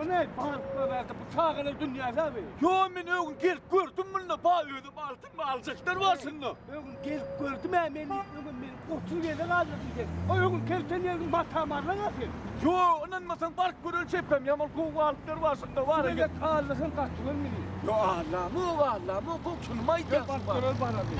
Bu ne balyk bärde bu çagalar dünýäsi abi. Yo men ögün gelip gördüm munda ba özüm altyn aljaklar bar şunda. Ögün gelip gördüm he men ögün men 30 gezek aldırdım sen. O ögün kelten yergin matamarlan ha sen. Yo inanmasaň baryp göreli çepem ýaman gowy balyklar bar şunda bar. Bir gezek aldırsan gaçyp meni. Yo Allah'ım Allah'ım gowy şuny aýdýaň. Baryp göreli baramy.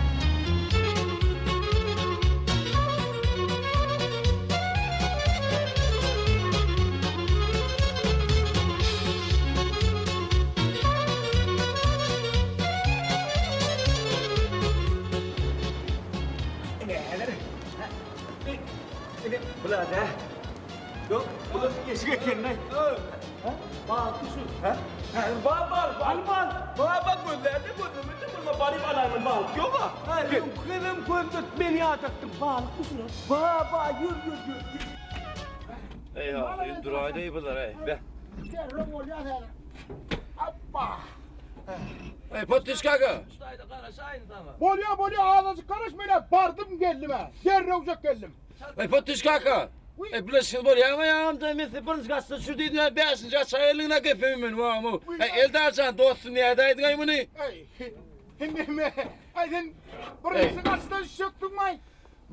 Bular da. Yok, bu da eşik eken ne? Bak şu. Ha? Ba ba Al bal. Ba ba gözlerde gözümüzde bununla barip alarmın balık yok ha. Hayır, kızım gözlet beni yataktın. Balık mısın o? Ba ba yür yür yür. Ey ha, durayda bular ey. Be. Ey Pottiş kaka. Bolýa bolýa azajyk garaş menä bardym geldim ha. Derrewjek geldim. Ey Pottiş kaka. Ey bileşin bor ya ya da men birinci gaçda şu diýdim, beşinci gaçda eline gepim men wa mu. Ey Eldarjan dostum näde aýdyň muny? Ey. Neme? Ay sen birinji gaçdan şöktün may.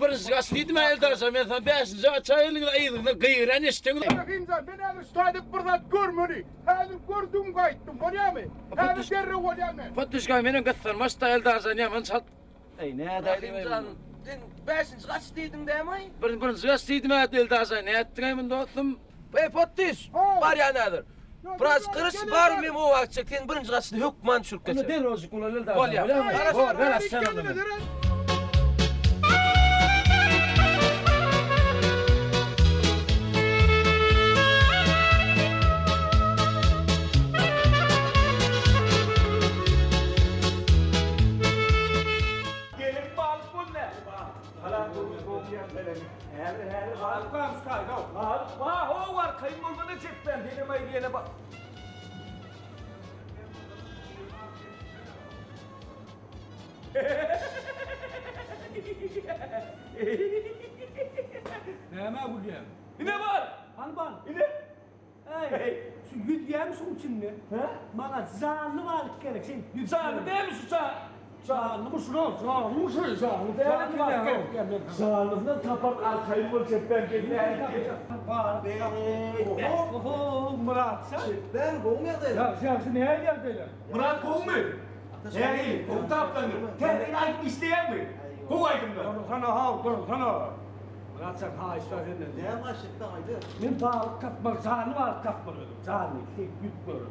Birinci gaç diýdim Eldarjan men sana beşinci gaçda eline aýdyň gyýran eşitdiň. Rahimjan ben häzir şu taýda bir zat görmeli. Häzir gördüm gaýtdym. Bolýamy? Häzir derrew bolýan men. Pottiş kaka meniň gyssanmaç da Eldarjan ýaman çalt. Ey näde aýdyň? Rahimjan, sen beşinci kaç diýdiň dämi? Bir birinci gaç diýdim Eldarjan näde etdiň muny dostum? Ey Pottiş, Ha. bar ýa nädir? Biraz kırış bar mı o wagt sen birinci kaçda hökman düşürüp Onu geçer. derrojik ulan Eldarjan. Bolýar. Bolýar. Bor, garaş sen onu. Gelin balık bu ne? Hala Häli häli balık var mı? Balık var o var kayınbolunu çekmem benim ayrıyene bak. Näme gülýän? Ne var? Al bal. Ne? Ey, şu yüzgen su içinde. He? Bana zanlı balık gerek. Sen yüz Canlı değil mi şu can? Zanlı mı şunu? Zanlı mı şu? Canlı değil Zanlı mi? balık gerek. Gel, Canlısından tapar arkayı bul çekmem gelin. Oho, oho, Murat sen. Ben goň ýagdaýda. Ya sen neye geldin? Murat kov mu? Hey, kov taplanır. Kendini ayıp isteyen mi? Kov aydınlar. Dursana ha, dursana. Murat sen ha işte sen. Näme aşykda aýdy? Men balık tapmaly, janly balık tapmaly özüm. Janly, şey, ýüz görün.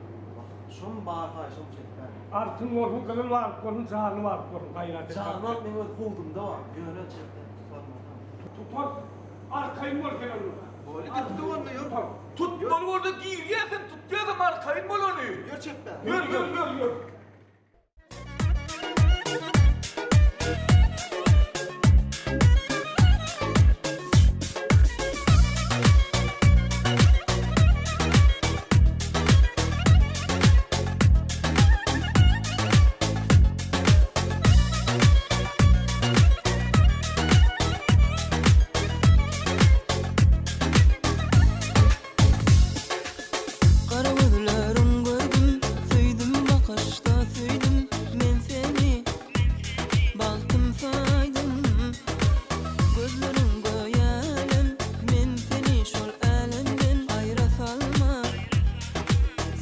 Şum bar haýşym çekmen. Altın olsun, gyzyl balyk olsun, janly balyk olsun, gaýrat et. Canlar men öz howdumda bar. Ýöne çekmen tutarmadan. Tutar, arkayın bol sen onu. Bolýa gitdi onda ýör. Tutmalı orada girýärsin, tutýarsan arkayın bol onu. Ýör çekmen. Yür yür yür yür. Kara gözlerin gördüm, söydüm bakışta söydüm Men seni bagtym saydım Gözlerin göýälem, men seni şol älemden Aýra salma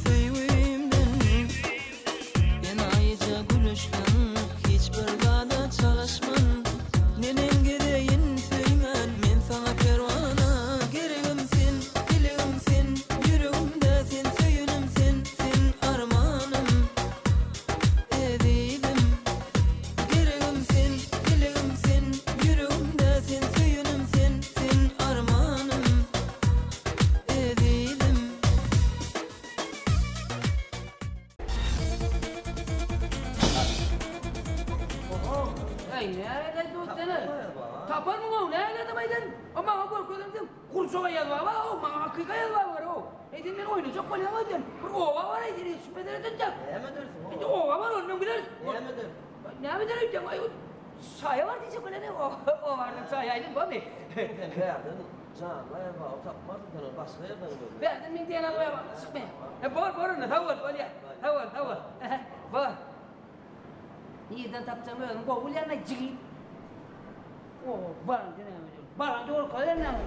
söýgümden Enaýyja gülüşleň, hiç bir zada çalışman Nenem gereýin söýmän, men sana perwana Geregim sen, dilegim sen, ýüregimde sen Söýenim sen, sen armanym, ezizim Geregim sen, dilegim sen, ýüregimde sen Söýenim sen, sen armanym, ezizim Ey näde dostana? Tapar mı o? Näde maýdan? O maňa görkezdim. Gurçaga ýazba bar, o maňa hakyka ýazba bar o. Eýden men oýnajak bolýan öýden. Bir oba bar eýden hiç bedel edecek. Näme edersin? Indi oba bar ondan biler. Näme edersin? Näme eder öýden? Ay, o çaýa bar diýjek bolýan. O o bardan çaý aýdyn barmy? Sen bärden. Janly aýaz baba tapmarsyň sen ony başga ýerden gözle. Bärden meň diýen aýaz baba çykmaýar. E bor bor onda sag bol bolýar. Sag bol sag bol. Bor. Nirden tapjagymy özüm gowy bilýän-aý jigim. O baranda näme diýen? Baranda gorkaýan näme?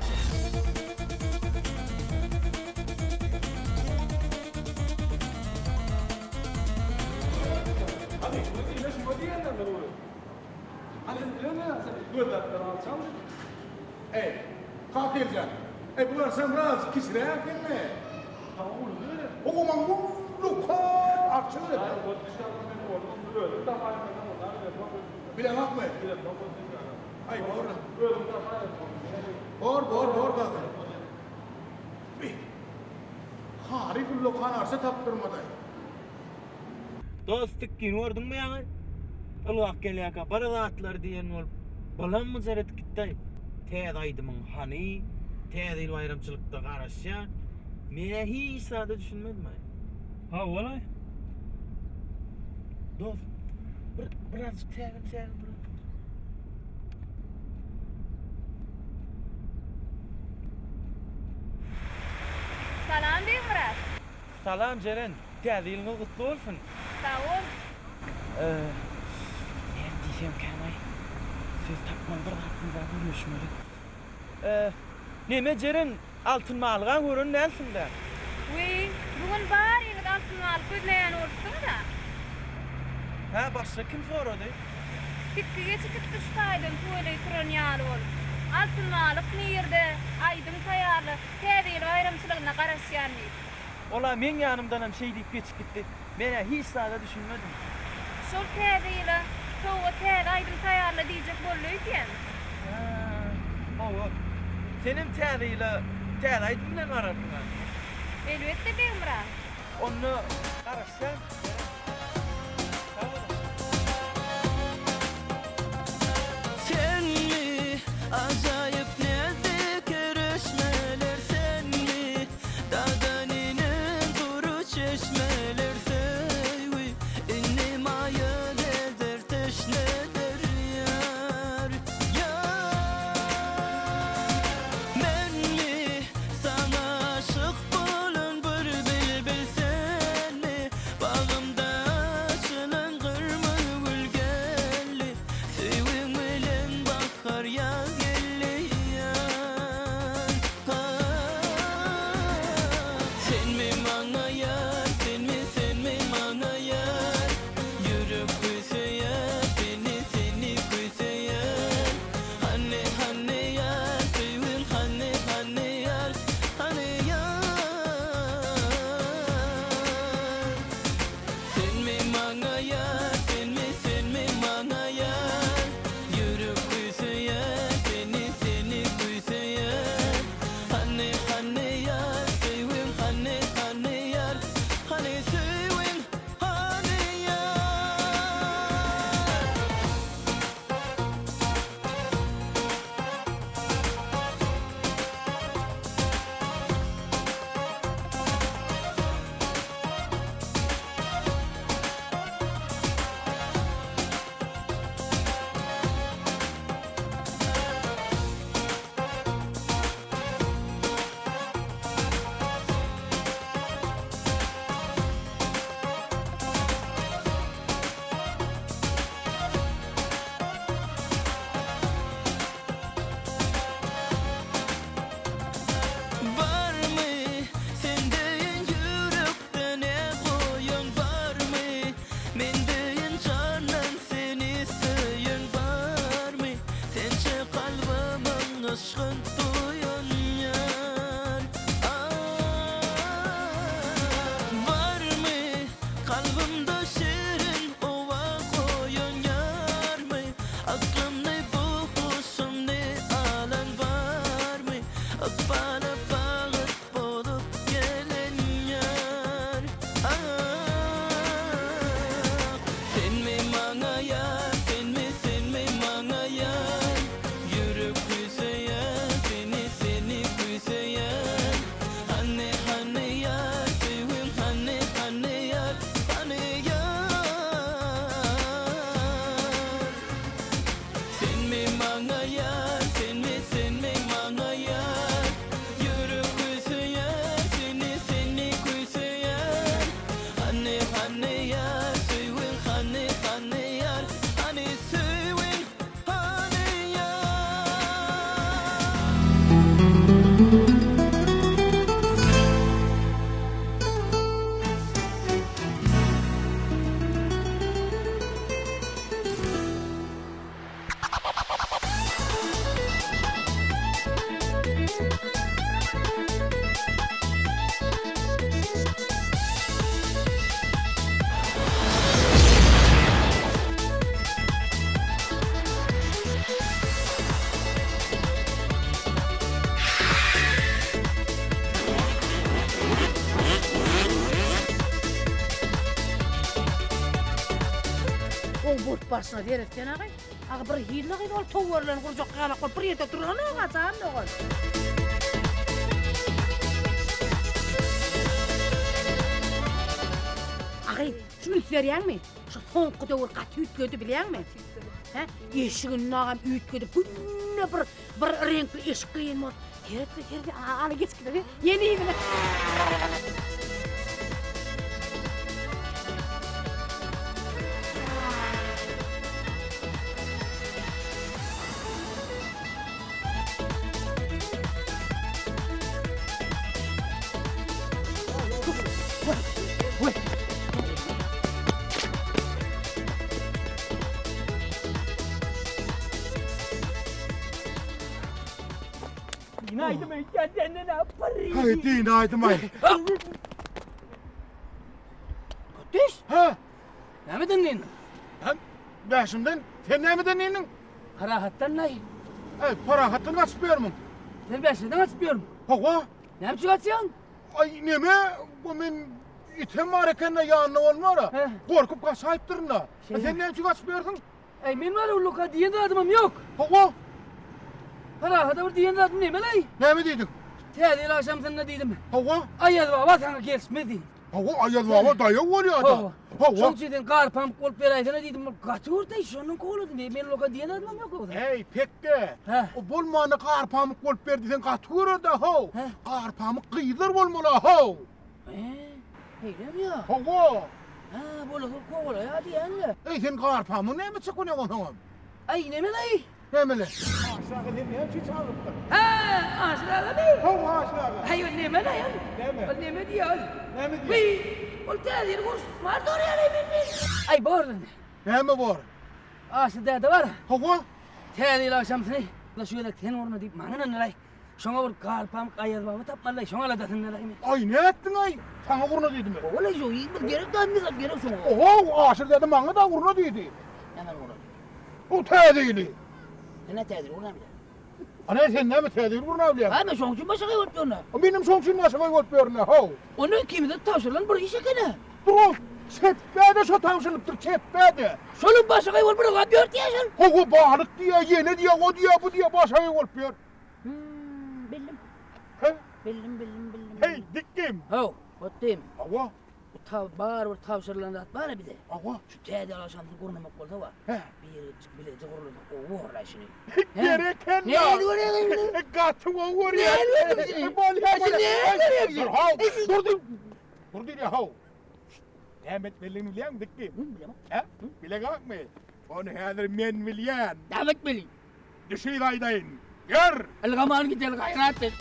Hany, ine şuňa diýenler bir. Hany, ine sen gözläp alçam. Eý, Kakiljan, eý bular sen biraz kiçiräk indi. Saňa uly gerek. Oňa ullakan arça gerek. Bileňokmy? Aý, bor. Bor, bor, bor kaka. Bi. Haryf ullakan arça tapdyrmady. Dost dikgini gördüňmi ýaňy? Ylgap gelýärkä bir zatlar diýen bolup, balam myjar edip gitdi-aý. Täze aýdymyň hany? Täze ýyl baýramçylykda garaşýan. Men-ä hiç zada düşünmedim-aý. Hawa-laý. Dost, bir birazjyk sägin, sägin bir. Salam Begmyrat. Salam Jeren, täze ýylyňyz gutly bolsun. Sag bol. Näme diýsemkäm-aý? Söz tapman bir zat bir zat gürleşmeli. Neme Jeren, altyn balyga gören dälsiň-dä? Wiý, bu gün baryňyz altyn balyk gözleýän bolupsyňyz-a? Hä, başga kim sorady? Tikgi geçikipdi şu taýdan tüweleý turan ýaly bolup. Altyn balyk nirde? Aýdym taýýarla, Täze ýyl baýramçylygyna garaşýan diýip. Ol-a meň ýanymdanam şeý diýip geçip gitdi. Men-ä hiç zada düşünmedim. Şol Täze ýyla sowgat täze aýdym taýýarla diýjek boldy öýdýän. Hä, hawa. Senem Täze ýyla täze aýdym bilen bararsyň-a? Elbetde, Begmyrat. Onda garaşýan. Sag boluň. Senmi ajaýyp näzik kereşmeler senmi Dagdan inen dury çeşmeler söýgi Indi maýyl eder teşneler ýar ýar Menmi saňa aşyk bolan bir bilbil senmi Bagym. bolup barşyna seretsen agy. Agy bir hili gyz ol towarlan gurjak ýalak bolup bir ýerde duranok-a jan dogan. Agy, şu üns berýäňmi? Şu soňky döwür gaty üýtgedi bilýäňmi? Hä? Eşigini nagam üýtgedip, günde bir bir reňkli eşik geýen bolup. Seret, seret, ana geçip gider. Ýene ýene. Dini aýdym öýtýän senden ha pyrry. Haý, dini aýdym aý. Düş. Ha. Nämeden diýdiň? Hem bäşimden sen nämeden diýdiň? Parahatdan laý. Eý, parahatdan gaçyp ýörmüň. Sen bäşimden gaçyp ýörmüň. Hawa. Näme üçin gaçýaň? Aý, neme? Bu men item bar eken-de ýanynda bolmara. Gorkup gaçaýypdyryn-da. Sen näme üçin gaçyp ýörsüň? Äý, men bar ullukka diýen zadymam ýok. Hawa. Parahada bir diýen zadym neme-leý? Näme diýdiň? Täze ýyl agşamsynda diýdim. Hawa. Aýaz baba saňa gelişmez diýdim. Hawa, Aýaz baba daýaw bolýa-da. Hawa. Hawa. Şoň üçin sen gar pamyk bolup beräýsene diýdim. Ol gaty gördi, şondan kowladym. Men ullukka diýen zadymam ýok ýogsa. Äý, pekge. Hä. O bolmanda gar pamyk bolup ber diýseň gaty görer-dä, how. Gar pamyk gyzlar bolmaly-a, how. Hä, beýlemi ýa? Hawa. Hä, bolsa kowalaýa diýýäň-le. Eý, sen garpamyň näme çykynyň onsoňam? Aý, nemeleý? Nemele? Aşyr aga seni näme üçin çagyrypdyr? Hä, Aşyr agamy? Hawa, Aşyr aga. Häý, ol nemeleý ol? Näme? Ol neme diýýär ol? Näme diýýär? Wiý, ol täze ýyl gurşup bar dorýar-eý menden. Aý, bor indi. Näme bor? Aşyr däde bar. Hawa. Täze ýyl agşamsyny şu gezek sen gurna diýip maňa ynandylaý. Şoňa bir garpamyk Aýaz baba tapmalylaý, şoň aladasynda-laý men. Aý, nätdiň-aý? Saňa gurna diýdimi? Hawa-laý, şo bir gerek zat bir zat gerek şoňa. Ohow, Aşyr däde maňa-da gurna diýdi. Näme gurna diýdi? Bu täze ýyly. Sen nä täze ýyl gurnabilýäň? A nä, sen näme täze ýyl gurnabilýäň? Ha, men şoň üçin başagaý bolup ýörün-ä. A menem şoň üçin başagaý bolup ýörün-ä, how. Onda ikimize tabşyrylan bir iş eken-ä. Dur-ow, çepbä-de şo tabşyrylypdyr, çepbä-de. Şolam başagaý bolup bir ylgap ýör diýýä şol. Hawa, balyk diýýä, ýene diýýä, o diýýä, bu diýýä, başagaý bolup ýör. Hmm, bildim. He? Bildim, bildim, bildim. Hey, dikkim. Haw, hotdym. Hawa. Bu tab bar bir tabşyrylan zat bar bize. Hawa. Şu täze ýyl agşamsyny gurnamak bolsa bar. He. Birjik bileje gurlasak gowy borlaý şuny. Berekella. Nädip görýäň? Gaty gowy görýän. Nädip görýäň? Bolýar, bolýar. Nädip görýäň? Dur, haw. Dur, dur. Dur diýýär, haw. Näme etmelidigini bilýäňmi, dikkim? Bilemok. He? Bileňokmy? Ony häzir men bilýän. Näme etmeli? Düşüp aýdaýyn. Gör! Ylgaman gideli gaýrat et.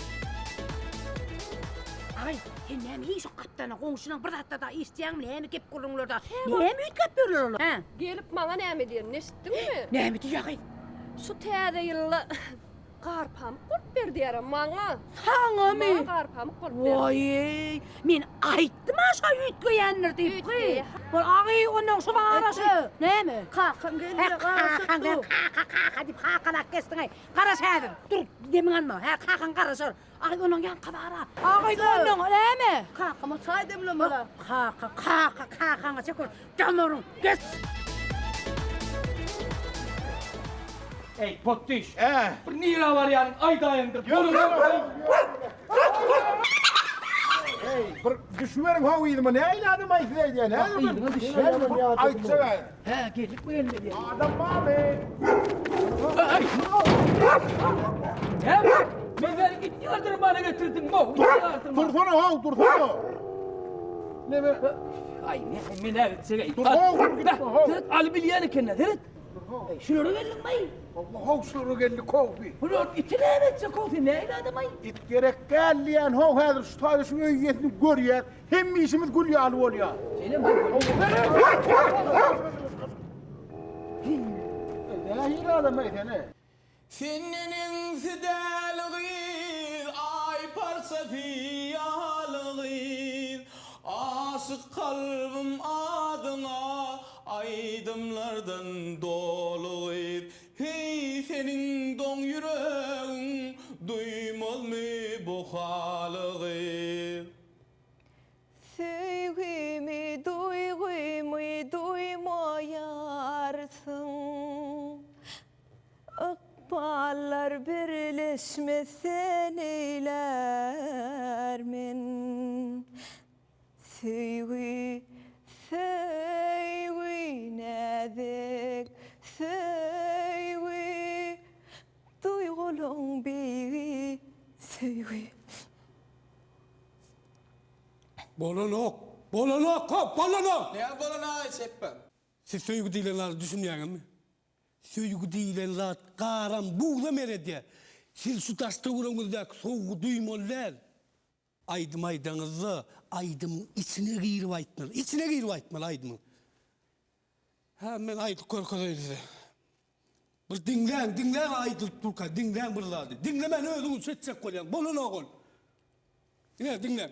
Aý, sen näme hiç gapdana goňşylaň bir zatda-da eşitýäňmi näme gep gürrüňlerde näme üýtgäp ýörler olar? Hä? Gelip maňa näme diýenini eşitdiňmi? Näme diýýär gyz? Şu täze ýylda gar pamyk bolup ber diýýär maňa. Saňamy? Maňa gar pamyk bolup ber. Waý, men aýtdym-a şo üýtgeýändir diýip gyz. Bol agy onnoň şu garaşy. Näme? Kakam gelýär garaşyp dur. Kaka kaka diýip kakalap geçdiň-aý. Garaş häzir. Dur, demiňi alma. Hä, kakaň garaşar. Agy onuň ýaňky bar-a. Agy onuň näme? Kakama çaý demlemeli. Kaka, kaka, kakaňa çeker. Damaryň geç. Eý, potdiş. Bir nirä barýanyň aýdaýyňdyr. Eý, bir düşüberiň how yzyma. Nähili adam aý siz aýdýan, hä? Yzyňa düşüberiň. Aýtjak aý. Hä, geldik bu gelmedi diýýän. Adam barmy? Aý! Näme? Men seni it ýyldyrmana getirdim, how. Dursana how, dursana. Neme? Aý, ne, men näme etjek aý. Dur how, dur gitme how. Seret, aly bilýän eken-dä, seret. Eý, şulara geldiňmi-aý? Hawa, how, şulara geldik how bi. Bular iti näme etjek how, sen nähili adam-aý? It gerek däl diýýän how, häzir şu taýda şu öý eýesini görýäs, hemme işimiz gül ýaly bolýar. Şeýlemi? Nähili adam-aý sen-e? Sen neneňsi däl gyz, Aý parçasy ýaly gyz. Aşyk kalbym adyňa, Aýdymlardan doly gyz. Heý, seniň doň ýüregiň, Duýmazmy bu haly gyz. Söýgimi, duýgymy duýmaýarsyň. Geleşmese neýlär men Söýgi, söýgi näzik söýgi Duýgulaň beýigi söýgi. Bolanok, bolanok, hop, bolanok! Näme bolanaý çepbe? Siz söýgi diýlen zada düşünýäňizmi? Söýgi diýlen zat garam, buzam eredýär. Siz şu daş-töweregiňizdäki sowugy duýmaly däl. Aýdym aýdaňyzda aýdymyň içine girip aýtmaly. Içine girip aýtmaly aýdymyň. Hä, men aýdyp görkezeýin size. Bir diňläň, diňläň aýdylyp durka, diňläň bir zady. Diňlemän özüňiz çekjek bolýaň. Bolanok ol. Ine, diňläň.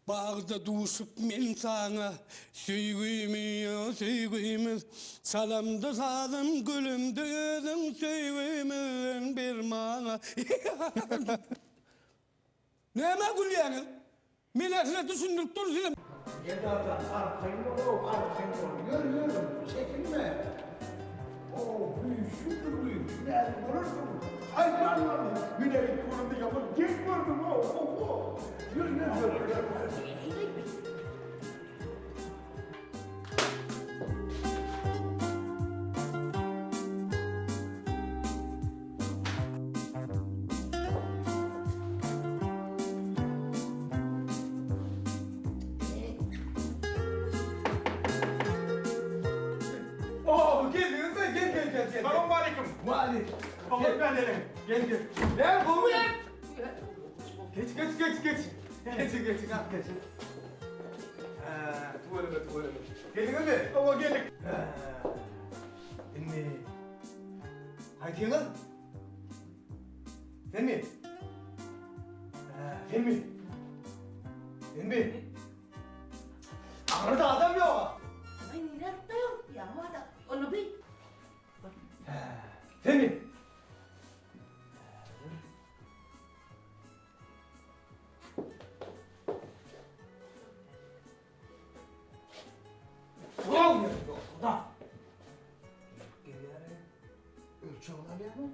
Bagda duşup men saňa, Söýgümi, söýgümiz. Çalamda sazym, gülümde özüň, Söýgümizden ber maňa. Nämä gülýäňiz? Men-ä size düşündirip durun sizem. Edarjan arkaýyn bol-ow, arkaýyn bol. Ýör, ýör, çekinme. O-ow, güýçlüdir bu, nädip bolarsyň? Haýran galdym. Men-ä ilki göremde ýaman geň gördüm-ow, ho-ho. Ýör, ýör, ýör, ýör. Oo, geldiňizmi? Gel gel gel gel. Salam aleyküm. Waleýkim. Oňat mälelim. Gel gel. Gel gowy. Geç geç geç geç. Geç geç geç. Hä, tüweleme tüweleme. Geldiňizmi? Owa geldik. Hä. Indi Haýsyňyz? Senmi? Hä, senmi? Senmi? Aňyrda adam ýok. Aý nirä gitdi ýaňy bada. Onda bi. Hä, senmi? Wow, ýok-da. Gelýär. Ölçegini alýarmy?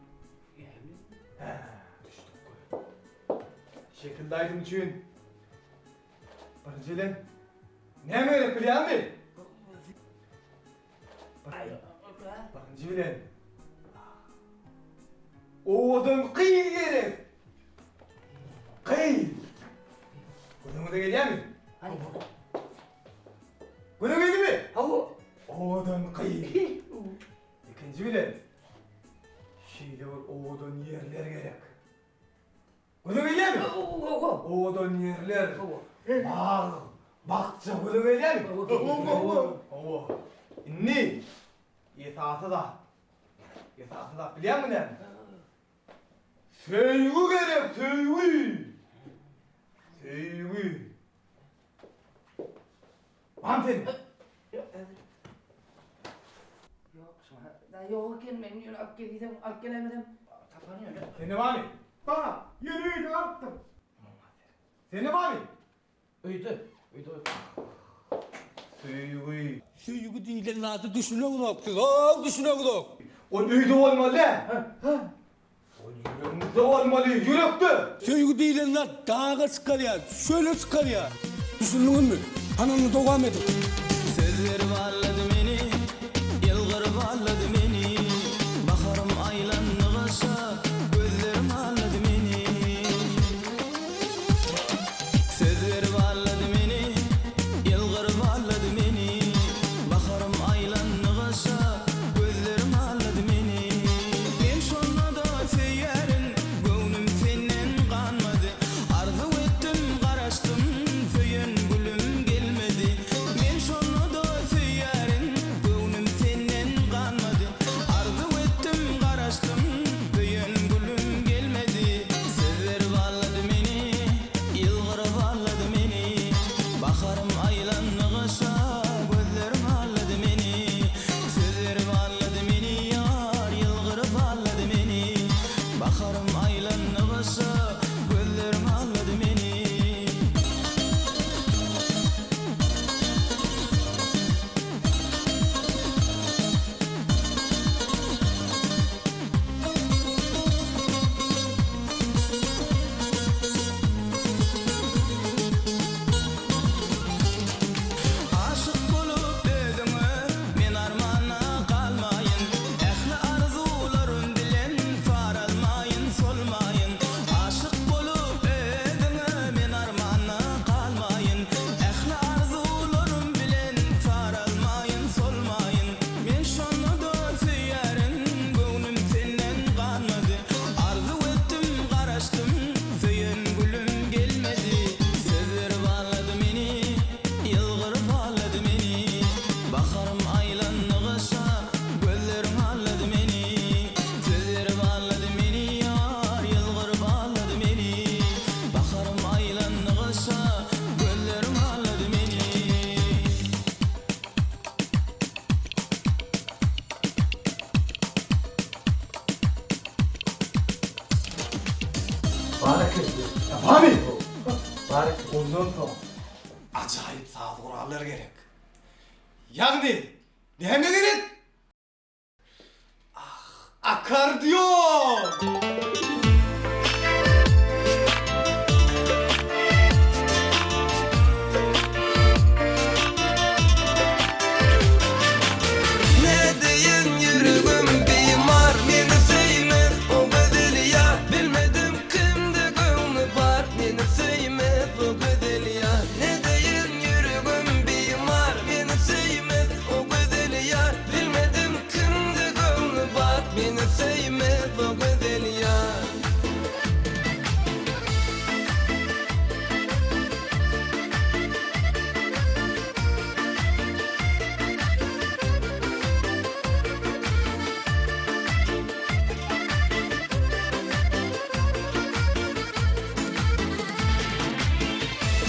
Hä, düşdük goý. Şekilli aýdym üçin birinji bilen näme gerek bilýäňmi? Birinji bilen owadan gyz gerek. Gyz. Gözüňize gelýärmi? Gözüňe geldimi? Hawa. Owadan gyz. Ikinji bilen şeýle bir owadan ýerler gerek. Gözüňe gelýärmi? Hawa. Owadan ýerler. Hawa. Bag, bakja gözüňe gelýärmi? Hawa. Hawa. Indi esasy zat. Esasy zat bilýäňmi näme? Söýgi gerek, söýgi. Söýgi. Bam sen. Ýok, şoňa da ýok eken, men ýöne alyp gel diýsem, alyp geläýmesem, taparyn ýöne. Sende barmy? Bar, ýöne öýde galypdyr. Sende barmy? Öýde, öýde. Söýgi. Söýgi diýlen zady düşüneňzok siz, how düşüneňzok. Ol öýde bolmaly däl. Hä? Ol ýüregiňizde bolmaly, ýürekde! Söýgi diýlen zat daga çykarýar, çöle çykarýar. Düşündiňizmi? Hany onda dowam ediň. Söz berip allady meni, Ýylgyryp allady meni. Baharym aýlandy gyşa, Gözlerim allady meni. Söz berip allady meni, Ýylgyryp allady meni. Baharym aýlandy gyşa, Gözlerim allady meni. Men şonda-da söýýärin, Göwnüm senden ganmady. Arzuw etdim, garaşdym, Söýen gülüm gelmedi. Men şonda-da söýýärin, Göwnüm senden ganmady. Arzuw etdim, garaşdym, Söýen gülüm gelmedi. Söz berip allady meni, Ýylgyryp allady meni. Baharym aýlandy gyşa, Gözlerim allady meni. Söz berip allady meni ýar, Ýylgyryp allady meni. Baharym aýlandy gyşa, Gözlerim allady meni. Hany? Bar. Ondan soň ajaýyp saz gurallar gerek. Ýagny näme gerek? Ah, akkordeon! Nädeýin ýüregim bimar Meni söýmez o gözel ýar Bilmedim kimde göwni bar Meni söýmez o gözel ýar Nädeýin ýüregim bimar Meni söýmez o gözel ýar Bilmedim kimde göwni bar Meni söýmez o gözel ýar.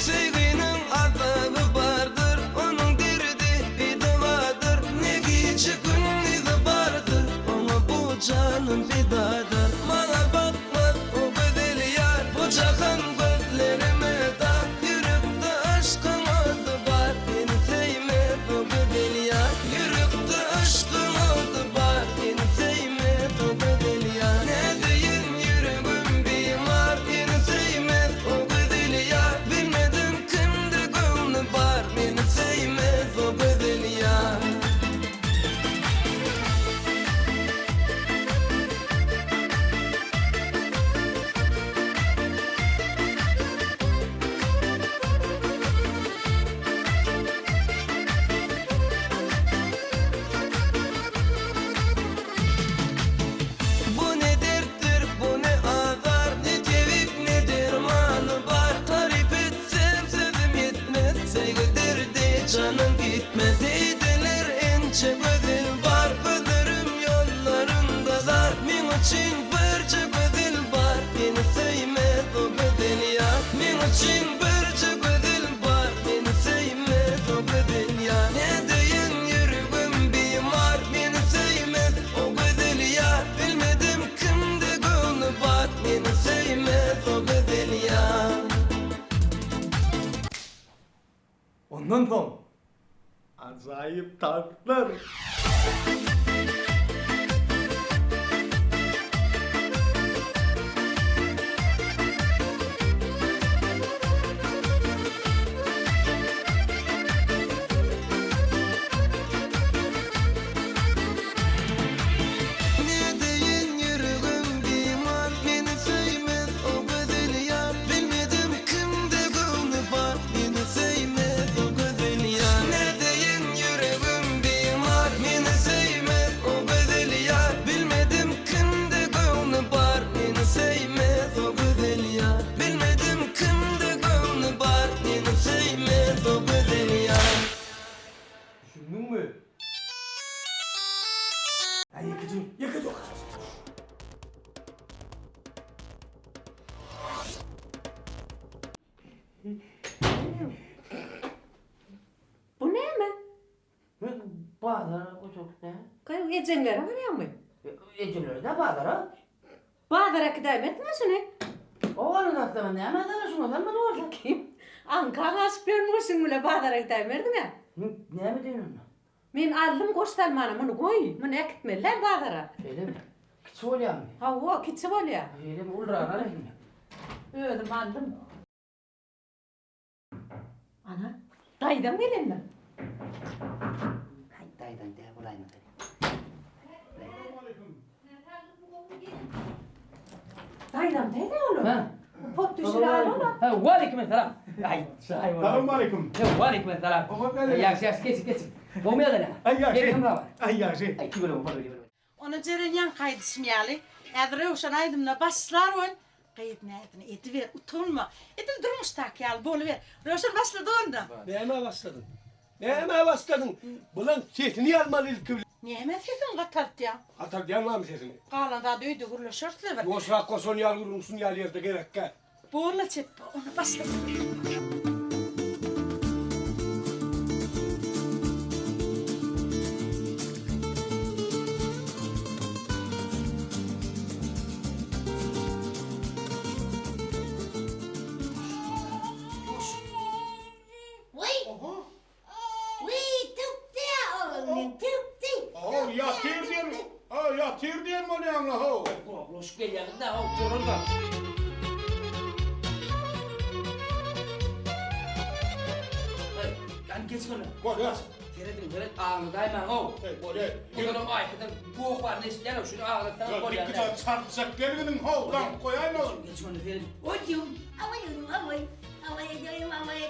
Söýginiň azaby bardyr, onuň derdi bidowadyr, Ne gije gündizi bardyr, oňa bu janym pidadyr. Maňa bakmaz o gözel ýar, bu jahan gözlerime dar, Ýürekde yşkyň ody bar, meni söýmez o gözel ýar. Ýürekde yşkyň ody bar, meni söýmez o gözel ýar. Nädeýin ýüregim bimar, meni söýmez o gözel ýar. Bilmedim kimde göwni bar, meni söýmez o gözel ýar. Bu ne dertdir, bu ne azar, Ne tebip, ne dermany bar, Taryp etsem sözüm ýetmez, Söýgi derdi janyň gitmez. Diýdiler ençe gözel bar, Gözlerim ýollarynda zar, Meň üçin birje gözel bar, Meni söýmez o gözel ýar. Meň üçin birje gözel bar, Meni söýmez o gözel ýar. Nädeýin ýüregim bimar, Meni söýmez o gözel ýar. Bilmedim kimde göwni bar, Meni söýmez o gözel ýar. Ondan soň ajaýyp tanslar. Nädeýin ýüregim bimar, Meni söýmez o gözel ýar. Bilmedim kimde göwni bar, Meni söýmez o gözel ýar. Nädeýin ýüregim bimar, Meni söýmez o gözel ýar. Bilmedim kimde göwni bar, Meni söýmez o gözel ýar. Bilmedim kimde göwni bar, Meni söýmez o gözel ýar. Düşündiňmi? Aý ýekeje, ýekeje. Bu näme? Men bazara goşak nä? Gaý ejeňlere barýaňmy? Ejelere dä bazara. Bazara äkidäýmersiň-ä şuny. Owadan zatlara näme azara şuňa salmaly bolsa. Kim? Aňkaň aşyp ýörmüň şuň bile bazara gidäýmerdiň-ä. Näme diýen onda? Men aldym goş salmana muny goý, muny äkitmeli däl bazara. Şeýlemi? Kiçi bolýamy? Hawa, kiçi bolýa. Şeýlemi? Ulragyny alaýyn men. Özüm aldym. Ana, daýzam gelendir. Haý, daýzaň däl bolaýmasa. Daýzam däl olar. Ha. Pot düşüre al ola. Ha, waleýkim esselam. Aý, çaý bolar. Salam aleýkum. Ha, waleýkim esselam. Ýagşy, ýagşy, geçin, geçin. Gowmy ýagdaýlar? Aý, ýagşy. Aý, ýagşy. Aý, tüweleme, bol, bol. Ony Jeren ýaňky aýdyşym ýaly, häzir Röwşen aýdymyna başlar ol. Gyz näzini ediber, utanma. Edil durmuşdaky ýaly boluber. Röwşen başlady onda. Nämä başladyň? Nämä başladyň? Bulaň sesini ýazmaly ilki bilen. Nämä sesiňi gataltýaň? Gataldýan barmy sesini? Galan zady öýde gürleşeris-le bir. Ýuwaşrak goşan ýaly gürrüň şun ýaly ýerde gerekgä. Borla çepbe, onda başla. bolýaň-la how? Goplaşyp gelýäňiz-dä how, turar-da. Aý, ýani geç gönä. Bolýar. Serediň, seret, agladaýmaň how. Eý, bolýar. Ozalam Aýkadan goh baryny eşidýän-ow, şuny aglatsaňyz bolýar. Dikgije çarpjak gelginiň how, daňyp goýaýma. Geç gönä seret. Oý, diýim. Awaý, awaý, awaý, awaý, awaý.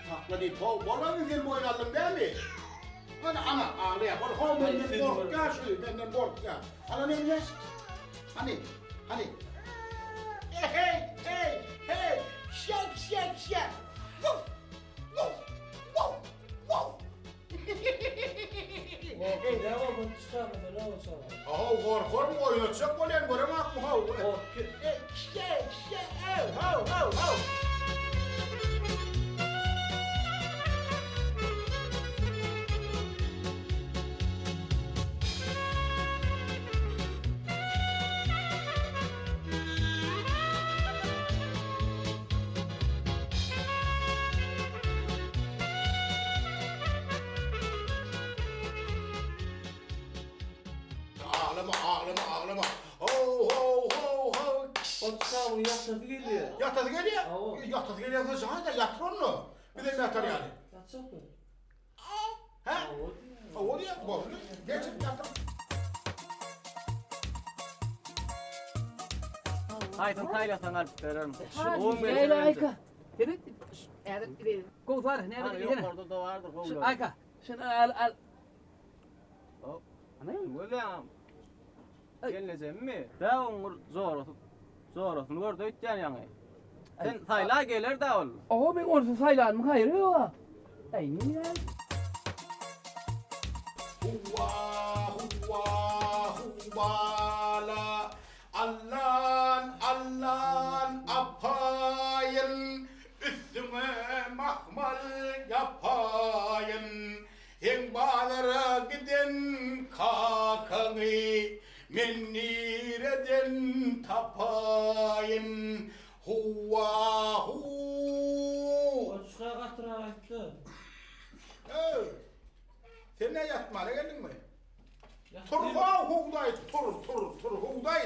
Sakla diýip, how, bolmamy sen boýun aldyň dämi? Ana, ana, aglaýar. Bol, how, menden gorkýar şu, menden gorkýar. Ala neme? Hany, hany. Hey, hey, hey, şek, şek, şek. Wuf, wuf, wuf, wuf. How, gorkarmy, oýnatjak bolýan, göreňokmy, how? Hey, şek, şek, how, how, how, how. Aglama, aglama, aglama. Ho, ho, ho, ho. Otsawyň ýatasy gelýär. Ýatasy gelýär? Ýatasy gelýär, jaýda ýatyr onda. Bizem ýatar ýaly. Ýatjakmy? Hä? Hawa diýýär, boldy. Geçip ýatyr. Haýsyny saýlasaň alyp bererin. Leýla Aýka. Seret. Ädir. Gowsar, näme diýsene. Ýokarda-da bardyr gowlary. Aýka, şuny al, al. Hop. Ana, gözäm. Gelnejemmi? Dä oň bir jorasy, jorasyny gördi öýtýän ýaňy. Sen saýla geler-dä ol. Oho, men onsuz saýlanymyň haýry ýog-a. Äý, nirä? Huwwa, huwwa, huwwala, Allan, allan apaýyn, Üstüňe mahmal ýapaýyn. Seň bazara giden kakaňy men nireden tapaýyn? Huwwa-hu! Goçga gatyrak aýtda. Öý! Sen nä ýatmana geldiňmi? Tur-how, hugdaý, tur, tur, tur, hugdaý!